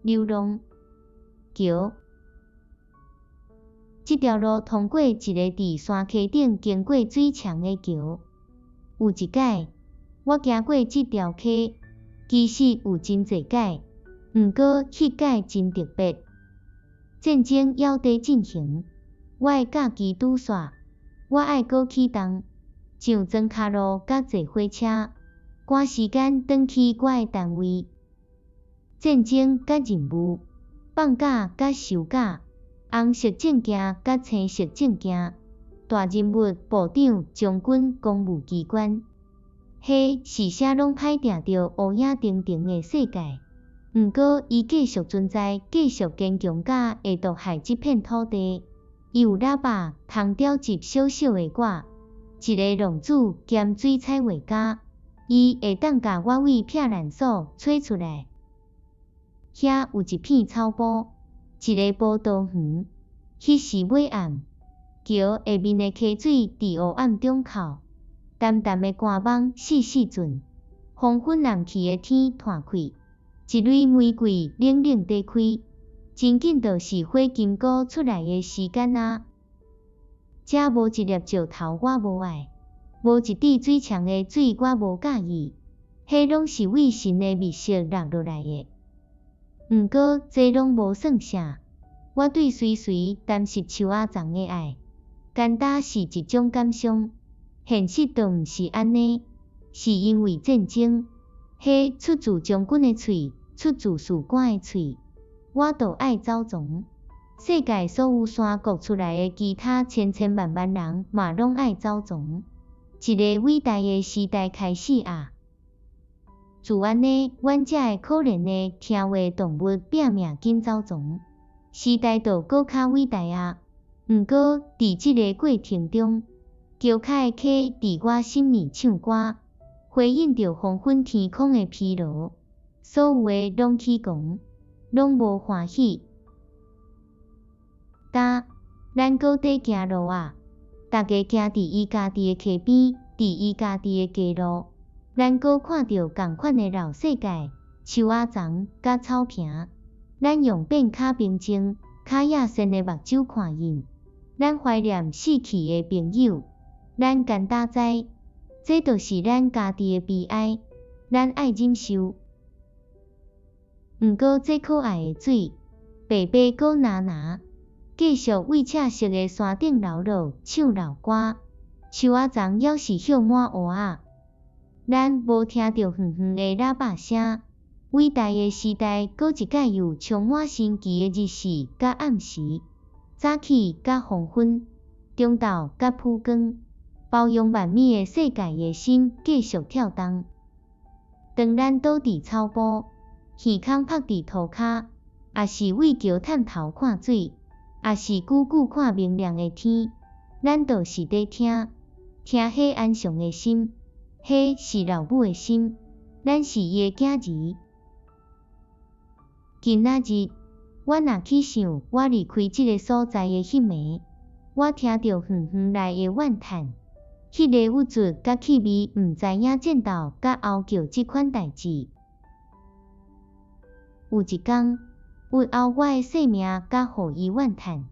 流浪，橋。這條路通過一個佇山溪頂經過水牆的橋。有一擺，我行過這條溪，其實有真濟擺，毋過彼擺真特別。戰爭猶佇進行，我的假期拄煞，我愛閣啟動，上莊跤路佮坐火車，趕時間轉去我的單位。戰爭佮任務，放假佮收假，紅色證件佮青色證件，大人物、部長、將軍、公務機關，彼是啥攏歹定著烏影重重的世界。毋過伊繼續存在，繼續堅強甲會毒害這片土地。伊有喇叭通召集小小的我，一个浪子兼水彩畫家。伊會當共我為避難所揣出來。遐有一片草埔，一个葡萄園。彼是尾暗，橋下面的溪水佇黑暗中哭，澹澹的寒網細細陣，黃昏暗去的天湠開。一蕊玫瑰冷冷地開，真緊就是火金姑出來的時間啊！遮無一粒石頭我無愛，無一滴水牆的水我無佮意，彼攏是為神的密室落落來的。毋過這攏無算啥，我對隨隨澹濕樹仔叢的愛，簡單是一種感傷。現實都毋是按呢，是因為戰爭，彼出自將軍的喙。出自士官的喙，我都愛走傱。世界所有山谷出來的其他千千萬萬人嘛攏愛走傱。一个偉大的時代開始啊！自按呢，阮遮的可憐的聽話動物拚命緊走傱，時代就閣較偉大啊！毋過佇這个過程中，橋跤的溪佇我心裡唱歌，回應著黃昏天空的疲勞。所有的攏起狂，攏無歡喜。今，咱閣佇行路啊！逐家行佇伊家己的溪邊，佇伊家己的街路，咱閣看著仝款的老世界，樹仔叢佮草坪。咱用變較平靜、較野性的目睭看𪜶，咱懷念死去的朋友，咱簡單知，這就是咱家己的悲哀，咱愛忍受。毋過這可愛的水，白白閣藍藍，繼續為赤色的山頂流落，唱老歌。樹仔叢猶是葉滿烏仔，咱無聽著遠遠的喇叭聲。偉大的時代，閣一擺有充滿神奇的日時佮暗時，早起佮黃昏，中晝佮曝光，包容萬物的世界的心繼續跳動。當咱倒佇草埔，耳空拍佇塗跤，抑是為橋探頭看水，抑是久久看明亮的天，咱就是佇聽，聽彼安詳的心，彼是老母的心，咱是伊的囝兒。今仔日，我若去想我離開這个所在的彼暝，我聽著遠遠來的怨嘆，彼个鬱卒佮氣味，毋知影戰鬥佮嚎叫這款代誌。有一工，鬱拗我的性命，佮予伊怨嘆，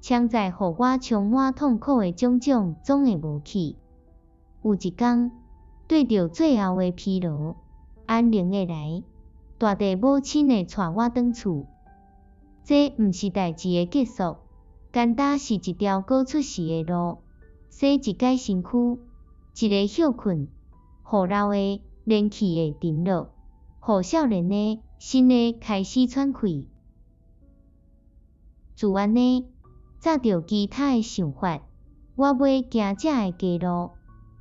潛在予我充滿痛苦的種種，總會無去。有一工，對著最後的疲勞，安寧會來，大地母親會帶我轉厝。這毋是代誌的結束，簡單是一條閣出時的路，洗一改身軀，一个歇睏，予老的靈氣會沉落，予少年的新的開始喘氣。自按呢，紮著其他的想法，我欲行遮的街路，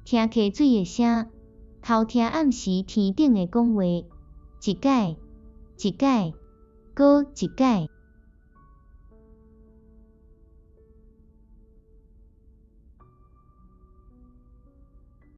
聽溪水的聲，偷聽暗時天頂的講話，一擺，一擺，閣一擺。